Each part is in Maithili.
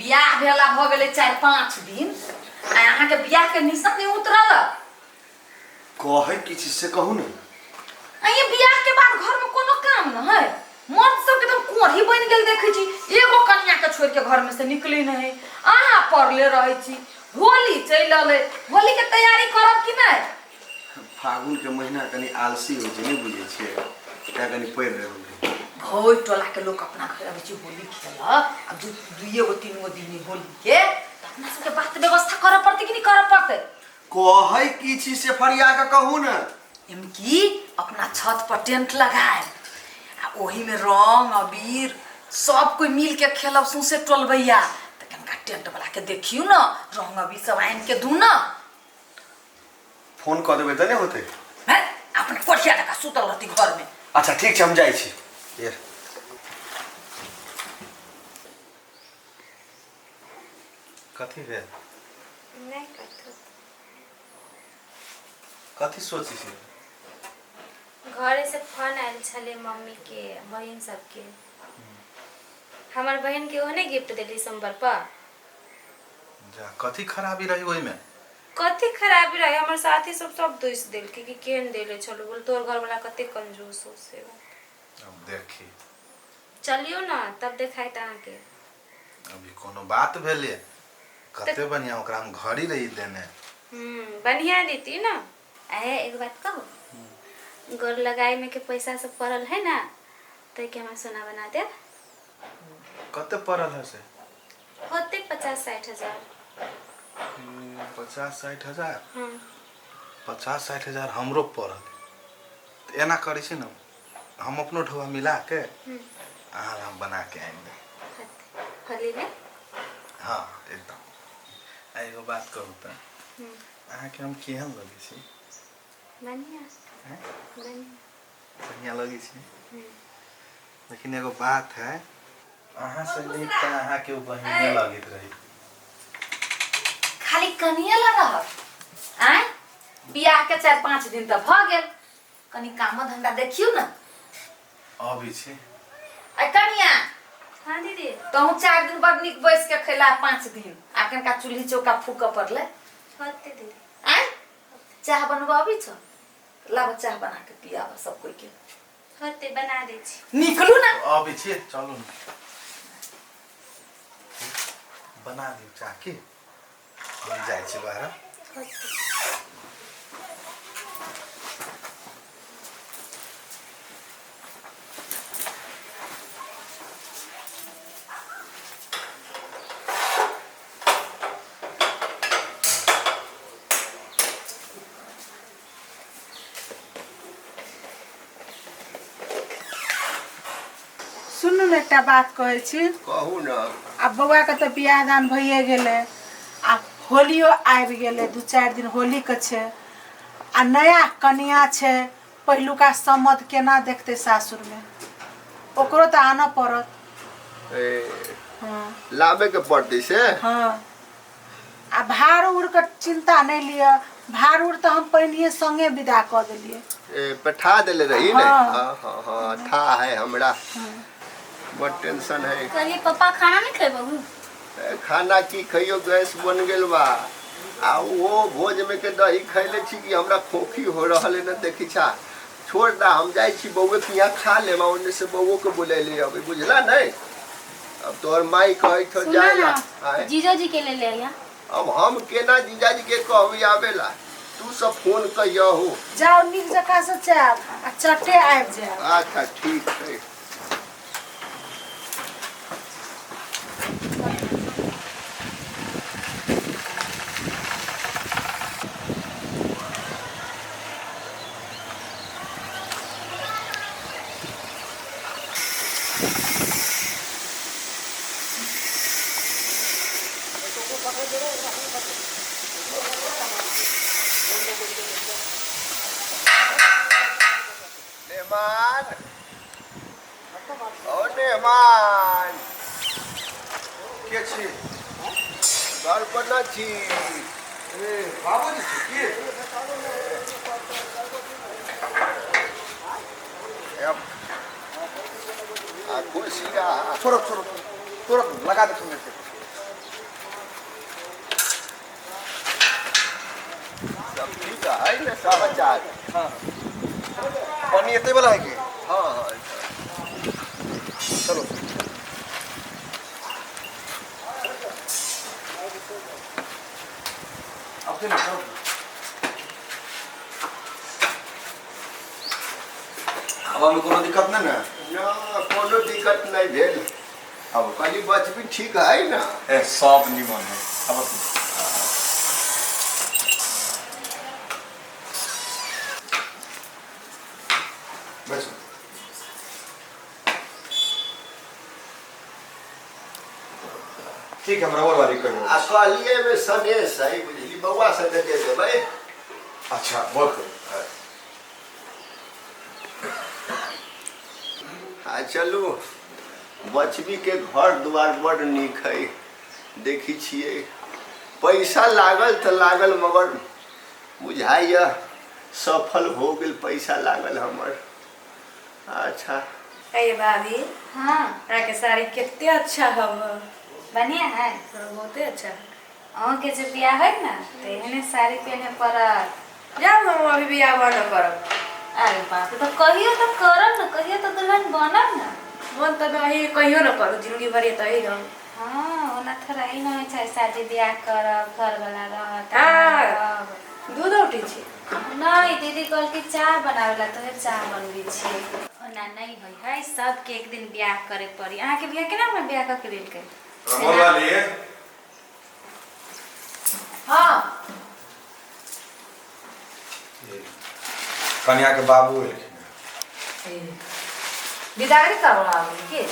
बियाह भेला भऽ गेलै 4-5 दिन आ अहाँके बियाह के निशान नहि उतरल। कहै की छी से कहू ने। आ ये बियाह के बाद घर में कोनो काम न है, मर्द सबके एकदम कोढ़ी बनि गेल देखै छी, एगो कनिया के छोड़ के घर में से निकली नहीं है, अहाँ पड़ले रहै छी। होली चलि अलै, होली के तैयारी करब कि नहि? फागुन के महीना कनि आलसी होइ छै, नहि बुझै छियै, तें कनि पड़ि रहल रही। भोज टोला के लोक अपना घर अबै छै होली खेलऽ, आब दुइए गो 3 गो दिन है होली के, तऽ अपना सबके बात व्यवस्था करऽ पड़तै कि नहि करऽ पड़तै? कहै की छी से फरिया के कहू ने। एम की अपना छत पर टेंट लगाए आ ओही में रंग अबीर सब कोई मिल के खेलब सौंसे टोलबैया, तऽ कनिका टेंट वाला के देखियौ ने, रंग अबीर सब आनि के दू ने। फोन कऽ देबै तऽ नहि होतै? हैं, अपने कोठिया जकाँ सुतल रहती घर में। अच्छा ठीक छै, हम जाइ छी। ये। कथी भेल? नहि कथू। कथी सोचै छी? घरे से फोन आयल छलै मम्मी के, बहिन सबके। हमर बहिन के ओहने गिफ्ट देली सोमवार पर। जा, कथी खराबी रही ओहिमे? कथी खराबी रहे, हमर साथी सब सब दोष देलकै कि केहन देले छलो, बोल तोहर घर वाला कते कंजूस हो से बात। अब देखी। चलियो ना तब देखाइत अहाँके। अभी कोनो बात भेलै? कते बढ़िया ओकरा हम घड़ी रही देने। बढ़िया देती ना। अहे एगो बात कहू, गोर लगाई में के पैसा सब पड़ल है ना, तो के हमरा सोना बना देब। कते पड़ल है से? होते 50-60 हजार। 50-60 हजार? हाँ। 50-60 हजार हमरो पड़ल। तऽ एना करै छी ने, हम अपनो ढोआ मिला के अहाँ हम बना के आनि देब। होली में? हाँ एकदम। आ एगो बात कहू तऽ, अहाँके हम केहन लगै छी? बढ़िया। हैं? बढ़िया। बढ़िया लगै छी? लेकिन एगो बात है, अहाँ से नीक तऽ अहाँके ओ बहिने लगैत रही। खाली कनिए ला रहब आँय, बियाह के 4-5 दिन तऽ भऽ गेल, कनि कामो धंधा देखियौ ने। अबै छी। ऐ कनिया। हाँ दीदी। तहु 4 दिन बड़ नीक बैस के खैला, 5 दिन आब कनिका चूल्ही चौका फूकऽ पड़लै। होते दीदी। आँय चाह बनबऽ अबै छौ? लाबऽ चाह बना के पियाबऽ सब कोई के। होते बना दै छी। निकलू ना। अबै छी, चलू ने। बना दियौ चाह की, हम जाइ छी बाहर। सुनू ने, एकटा बात कहै छी। कहू ने। आब बौआके तऽ बियाह दान भइए गेलै आ होलियो आबि गेलै, 2-4 दिन होलीके छै आ नया कनिया छै, पहिलुका सम्मत केना देखतै सासुरमे, ओकरो तऽ आनऽ पड़त। ए, हँ। लाबे के पड़तै से? हँ, आ भाड़ उड़के चिंता नहि लिअ, भाड़ उड़ तऽ हम पहिनहिए संगे विदा कऽ देलियै। ए, पठा देले रही ने? हाँ। हाँ हाँ हाँ, था है हमरा बड़ टेंशन है। कहलिए पापा खाना नहीं खेबहू? ए, खाना की खइयो, गैस बन गेल बा आ वो भोज में के दही खैले छी कि हमरा खोखी हो रहल है न, देखी छा। छोड़ दा, हम जाइ छी बउए के यहाँ खा लेब, ओने से बउओ के बुलैले अबै, बुझला नहीं? अब तोहर माई कहै छौ सुना जाय ला। ना, आँय? जीजो जी के ले ले आइया। अब हम केना जीजाजी के कहबी आबेला, तू सब फोन कहियहु। जाउ नीक जकाँ से जायब आ चटे आबि जायब। अच्छा ठीक है। मेहमान, ओ मेहमान। के छी? घर पर न छी। ए बाबूजी छी की? आ खुशी रहा। छोड़ो छोड़ो, तुरंत लगा दे सुनने से। सब ठीक है ने समाचार? हाँ, पानी एते वाला है कि? हाँ हाँ। चलो। अब के ना चलो। हवा में कोनो दिक्कत नहीं ना? ना, कोनो दिक्कत नहीं भेल। अब कहली बचबी ठीक है ना? ए सब निमन है। अब बैठो। ठीक है, हमरा और वाली कहियो। आ कहलिए में सनेश है बुझली, बउआ से दे देबै। अच्छा बहुत। आ चलू, बचबी के घर द्वार बड़ नीक है, देखी छियै। पैसा लागल तऽ लागल, मगर बुझाइए सफल हो गेल पैसा लागल हमर। अच्छा। अरे भाभी। हाँ। अहाँके साड़ी कते अच्छा हव। बढ़िया है। बहुते अच्छा। अहाँके जे बियाह है ना तो एहने साड़ी पहने पड़त। जाब हम अभी बियाह न करब। अरे बाप रे, तो कहियो तो करब ना, कहियो तो दुल्हन बनब ना। मन तऽ नहीं कहियो न करू, जिंदगी भर तऽ ही रहब। हाँ, ओना थोड़ा ही ना होइ छै, शादी बियाह करब घर वाला रहत। हाँ। रहब। दूध उठै छी? नहीं, दीदी कहलकै चाय बनावे ला, तो चाय बनबै छियै। ओना नहीं होइ है, सबके एक दिन बियाह करे पड़ी। अहाँके बियाह केना हमरा बियाह कऽ के देलकै? रमोल वाली। हाँ। कन्या के बाबू एलखिन। विदागरी करबा आबै की?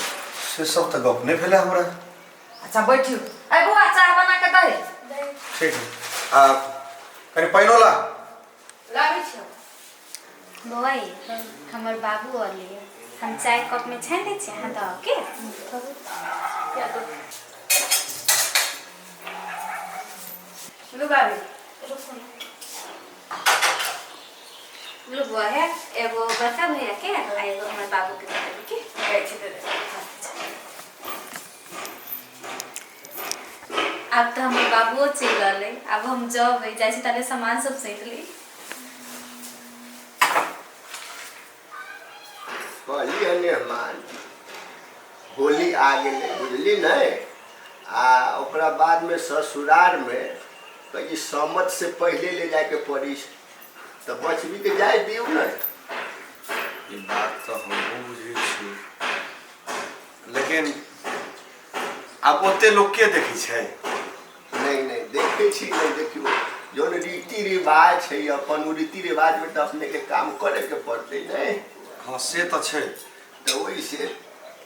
से सब तऽ गप नहि भेलै हमरा। अच्छा बैठियो। अरे बौआ, चाय बना के दे। ठीक है, आ कनि पानिओ ला। लाबै छी। बौआ, हमर बाबू अलिए, हम चाय कप में छानि दै छियै, अहाँ दऽ के। लू भाभी। लू बौआ, है एगो बड़का भैया के आ एगो हमर बाबू के दऽ देबै की? जाइ छी दे देबै। आब तऽ हमर बाबुओ चलि रहलै, आब हम जबै जाइ छी, ताले सामान सब सैत ली। कहली है मेहमान, होली आ गेलै बुझली नहि, आ ओकरा बादमे ससुरारमे तऽ ई सम्मत से पहिले ले जायके पड़ी छै, तऽ बचबी के जाय दियौ ने। ई बात तऽ हमहूँ बुझै छी, लेकिन आब ओते लोक के देखै छै? नहीं नहीं, देखै छी नहि, देखियौ जौन रीति रिवाज छै अपन, ओ रीति रिवाजमे तऽ अपनेके काम करैके पड़तै नहि? हाँ, से तऽ छै। तऽ ओहिसे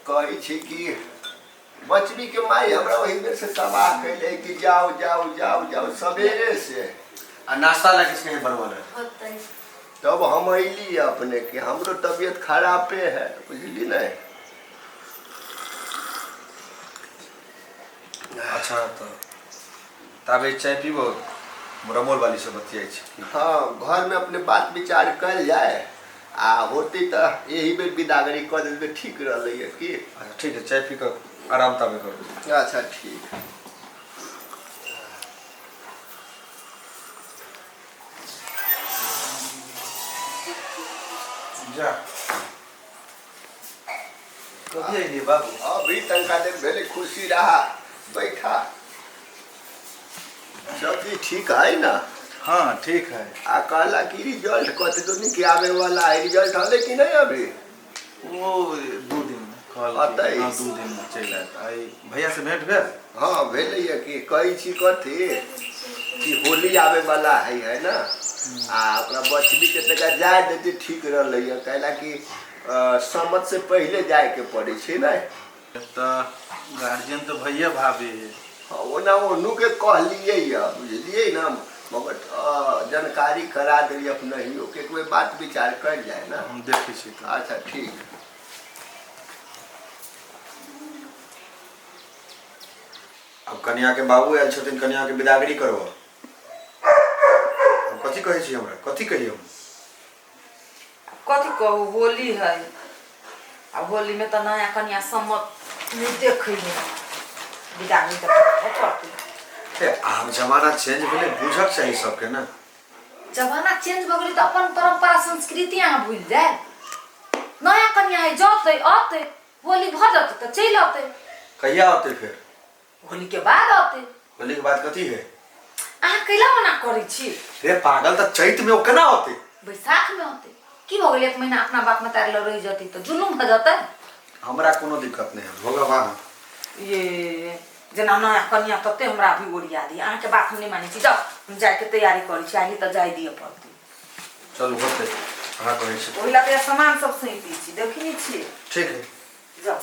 कहै छी कि बचबी के माई हमरा ओहि बेर से तबाह कैले कि जाओ जाओ जाओ जाओ सवेरे से। आ नाश्ता ला किछु नहीं बनवल है? होतै। तब हम अयली अपने के, हमरो तबियत खराबे है बुझली नहीं। अच्छा, तऽ ताबे चाय पीबो, रमोल वाली से बतियाइ छी। हाँ, घर में अपने बात विचार कल जाए, आ होती तऽ यही बेर विदागरी कऽ देबै, ठीक रहलै है की? अच्छा ठीक है, चाय पी कऽ आराम ताबे करू। अच्छा ठीक। जा, कभी अइलियै बाबू? अभी तनका देर भेलै। खुशी रहा, बैठा। सब चीज ठीक है ना? हाँ, ठीक है। आ कहला कि रिजल्ट कथी दुनी के आवे वाला है, रिजल्ट हले कि नहीं अभी? ओ 2 दिन में कहलकै। अतै? हाँ, 2 दिन में चलि आयत। आइ भैया से भेंट भेल? हाँ, भेलै है। कि कहै छी कथी कि होली आवे वाला है, है ना? आ ओकरा बचबी के तका जाय देती, ठीक रहलै है, कैला कि सम्मत से पहिले जाय के पड़ै छै ने। तऽ गार्जियन तऽ भैया भाभी है। हाँ, ओना ओनू के कहलियै है बुझलियै ने, मगर जानकारी करा देलियै अपनहियो के, एक बेर बात विचार कयल जाय ने। हम देखै छी तऽ। अच्छा ठीक। आब कनिया के बाबू आयल छथिन कनिया के विदागरी करबऽ। हम कथी कहै छी, हमरा कथी कही हम? कथी कहू, होली है आ होली में तऽ नया कनिया सम्मत नहि देखै है, विदागरी तऽ करबे पड़तै। ए, आब जमाना चेंज भेलै, बुझक चाही सबके ने। जमाना चेंज भऽ गेलै तऽ अपन परम्परा संस्कृति अहाँ भूलि जाय नया कनिया है जतै अतै होली भऽ जेतै तऽ चलि अतै कहिया होते फेर होली के बाद अतै होली के बाद कथी है अहाँ कैला मना करै छी रे पागल तऽ चैत में ओ केना होते बैसाख में होतै की भऽ गेलै एक महीना अपना बाप मतारी लग रहि जेतै तऽ जुलुम भऽ जेतै हमरा कोनो दिक्कत नहीं है भोगब अहाँ ये जेना नया कनिया तते हमरा अभी ओरिया दी अहाँके बात हम नहि मानै छी जाउ हम जायके तैयारी करै छी आइली तऽ जाय दिअ पड़तै चलू होतै अहाँ कहै छी ओहि लए तऽ सामान सब सैंतै छी देखै नहि छियै ठीक है जाउ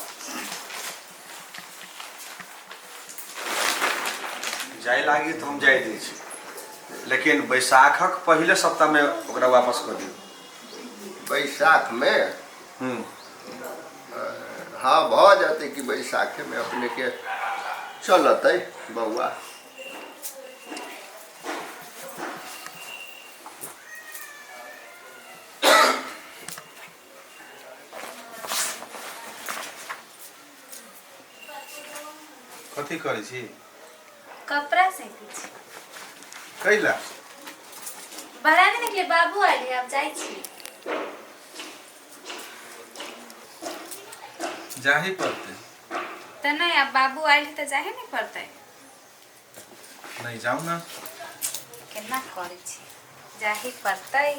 जाय लागी तऽ हम जाय दै छी लेकिन बैसाखक पहिले सप्ताहमे ओकरा वापस कऽ दियौ बैसाखमे हूँ हँ भऽ जेतै कि बैसाखेमे अपनेके चलतै बौआ कथी करै छी कपड़ा सैंतै छी कैला बड़ा दिन निकले बाबू आयल है, आब जाइ छी जाही पड़तै तऽ नहि आब बाबू आयल है तऽ जाहे नहि पड़तै नहीं जाऊ ना केना करै छी जाही पड़तै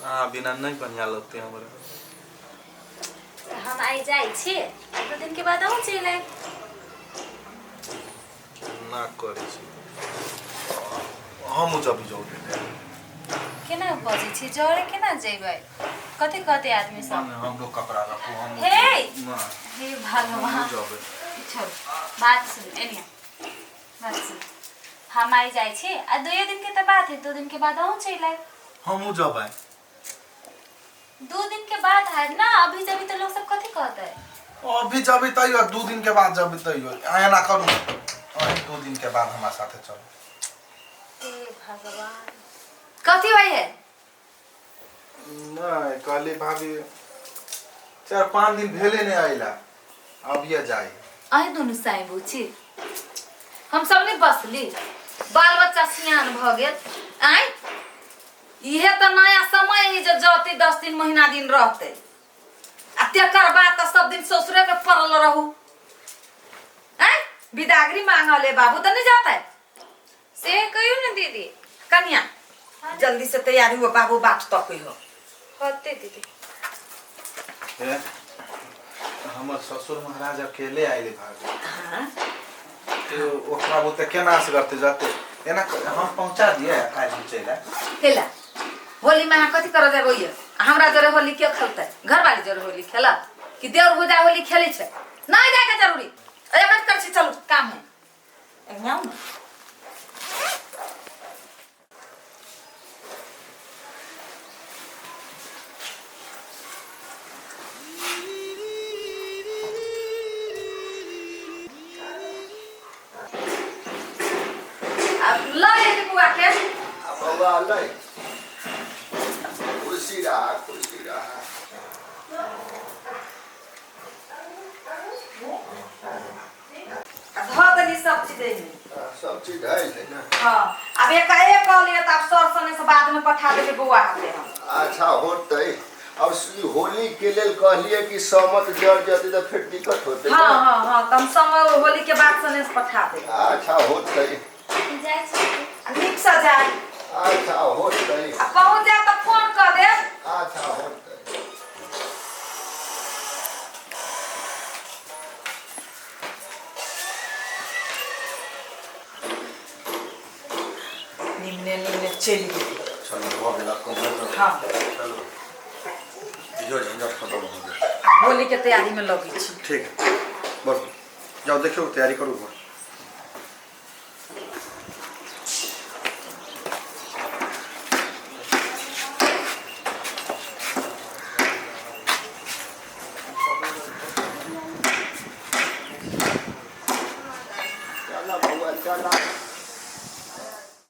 आ बिना नहीं बढ़िया लगते हमरा तऽ हम आइ जाइ छी 2 दिन के बाद अहूँ चलि आयब। ना करै छी हमहूँ जब जाऊ केना बजै छी जरे केना जेबै कथी कहतै आदमी सब हमरो कपड़ा रखू हम हे! ना हे भगवान जबै छोड़ बात सुन एनिया बात सुन हम आइ जाइ छी आ 2 दिन के तऽ बात है 2 दिन के बाद अहूँ चलि आयब। हमहूँ जबै 2 दिन के बाद है ना अभी जबी तऽ लोग सब कथी कहतै अभी जबी तैयो 2 दिन के बाद जबी तैयो एना करू अहीं 2 दिन के बाद हमरा साथे चलू। हे भगवान। कथी होइ है? नहीं कहली भाभी 4-5 दिन भेले नहीं आइला अभिये जाई। अहीं दुनू साई बुची हम सब नहि बसली बाल बच्चा सियान भऽ गेल आँय इहे तऽ नया समय है जे जते 10 दिन महीना दिन रहतै आ तेकर बाद तऽ सब दिन ससुरे में पड़ल रहू आँय बिदागरी मांगल है बाबू तऽ नहीं जाता है। से कहियो ने दीदी। कनिया जल्दी से तैयारी हुआ बाबू बाट तकै हो। होते दीदी। हे, हमर ससुर महाराज अकेले आइले भाभी। हाँ। तो ओकरा बोलते केना से करते जाते एना हम पहुंचा दिए काल्हि हम चलि आयब। हेला होली में अहाँ कथी करऽ जेबै ये हमरा जरे होली के खेलतै घरवाली जरे होली खेलत कि देवर भुजा होली खेलै छै नहीं जाके जरूरी अरे कथी करै छी चलू काम है एने आउ ने। आब लऽ एली बुआ के। आ बौआ अलै खुशी रहा खुशी रहा। आ धऽ देली सब चीज एहिमे। हाँ, सब चीज है छै ने? हाँ आब एकाएक कऽ लिअ तऽ आब सर सने से बादमे पठा देबै बौआ हाथे हम। अच्छा होतै अब होली के लेल कहलिए कि सहमत जर जतै तऽ फेर दिक्कत होतै। हाँ। ने? हाँ, तऽ हम समय होली के बाद सने से पठा देबै। अच्छा होतै। जाइ छी। आ नीक से जाय। अच्छा होतै। आ पहुँच जायब तऽ फोन कऽ देब। अच्छा होतै। निम्ने निम्ने चलि गेली। चलू भऽ गेल आब कम्प्यूटर। हाँ। चलू इहो झंझट खतम हो गेल। आ होली के तैयारी में लगै छी। ठीक है बस जाओ देखियो तैयारी करू घर। चला बौआ चला।